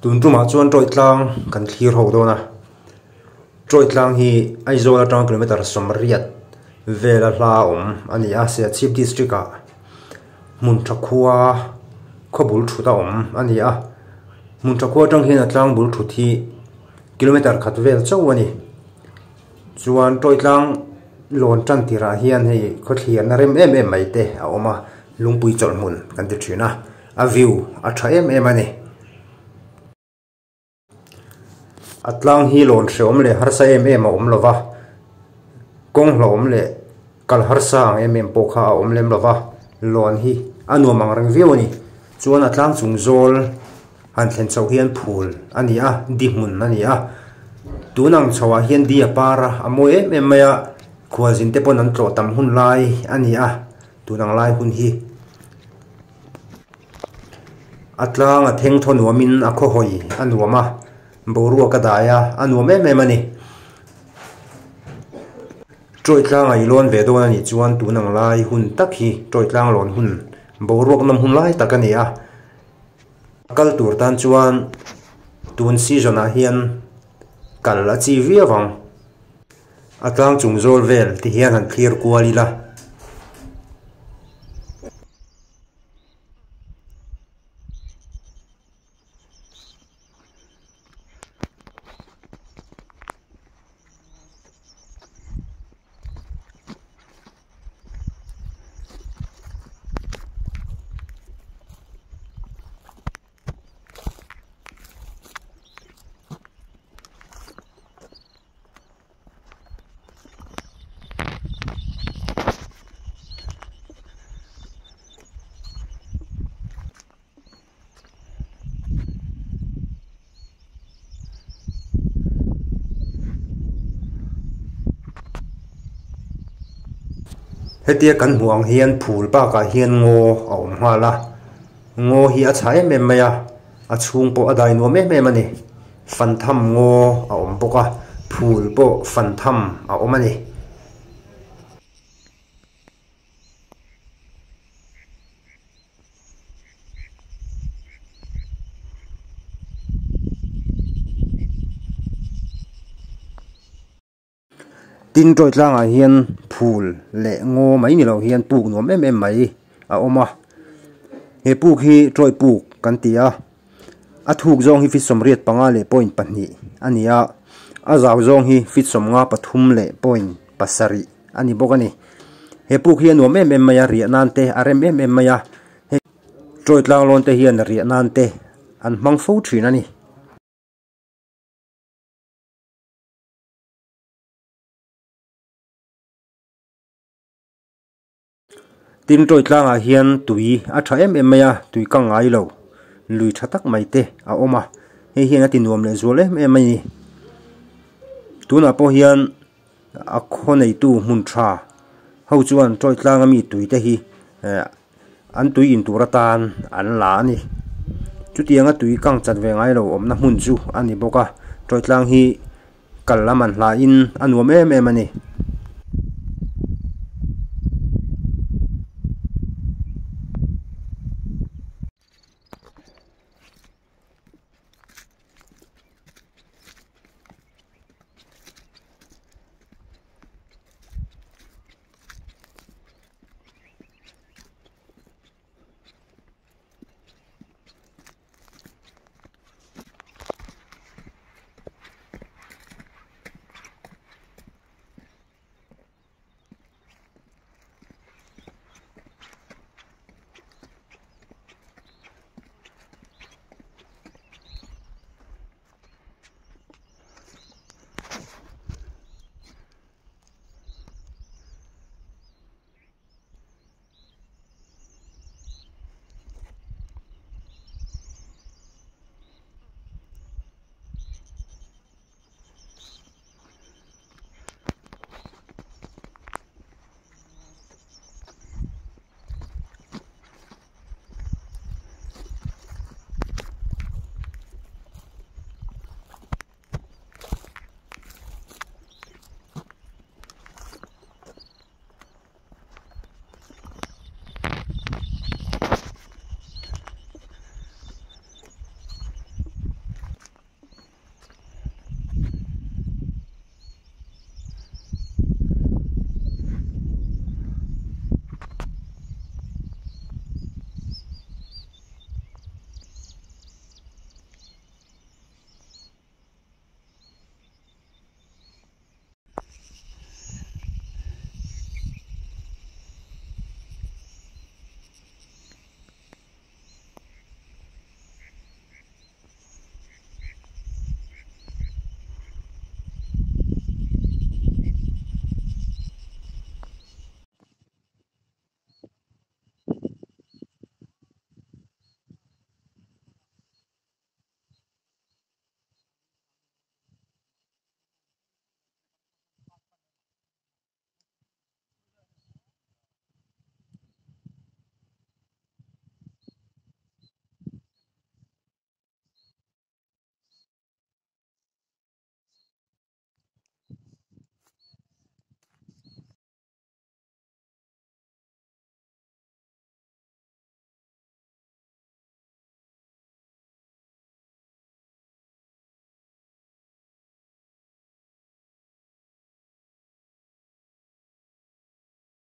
Tun tumah chuan Ṭawih tlang kan thlir ho dawn a, Ṭawih tlang hi Aizawl atang kilometre sawmriat vela hla awm a ni a, Serchhip district ah hmun tha khua khaw bul thut a awm a ni a, hmun tha khua atang hian a tlang bul thut hi kilometre khat vel chauh a ni. Chuan Ṭawih tlang lawn tan tirah hian hei khawthliarna rem em em mai te a awm a, lungpui chawlhhmun kan ti thin a. A view a tha em em a ni. A tlang hi lawn hreawm leh harsa em em a awm lo va, kawng hlauhawm leh kal harsa ang em em pawh kha a awm lem lo va, lawn hi a nuam ang reng viau a ni. Chuan a tlang chung zawl han thlen chhoh hian phul a ni a, di hmun a ni a, tun ang chhoah hian di a par a, a mawi em em mai a, khualzin te pawn an tlawh tam hun lai a ni a, tun ang lai hun hi. A tlang a theng thaw nuamin a khawhawi a nuam a, boruak a dai a, a nuam em em a ni. Ṭawih tlang a i lawn ve dawn a nih chuan tun ang lai hun tak hi ṭawih tlang lawn hun boruak nawm hun lai tak a ni a. A kal tur tan chuan tun season ah hian kal a chi viau ang. A tlang chung zawl vel ti hian han thlir kual ila. Hetia kan hmuh ang hian phul bakah hian ngaw a awm nghal a ngaw hi a chhah em em mai a a chhung pawh a dai nuam em em a ni. Fan tham ngaw a awm bawk a, phul pawh fan tham a awm a ni. Tin ṭawih tlangah hian phul leh ngaw mai ni lo hian puk nuam em em mai a awm a, he puk hi ṭawih puk kan ti a. A thuk zawng hi feet 85 leh point pahnih a ni a, a zau zawng hi feet 53 leh point pasarih a ni bawk a ni. He puk hi a nuam em em mai a, riah nan te a rem em em mai a, he ṭawih tlanglawn te hian riah nan te an hmang fo thin a ni. Tin ṭawih tlangah hian tui a ṭha em em mai a, tui kang ngai lo lui ṭha tak mai te a awm a, hei hian a ti nuam leh zual em em a ni. Tunah pawh hian a khaw neitu hmun ṭha ho chuan ṭawih tlanga mi tui te hi eh an tui in tur atan an la a ni. Chutianga tui kang chat ve ngai lo awmna hmun chu a ni bawk a, ṭawih tlang hi kal lam an hlain a nuam em em a ni.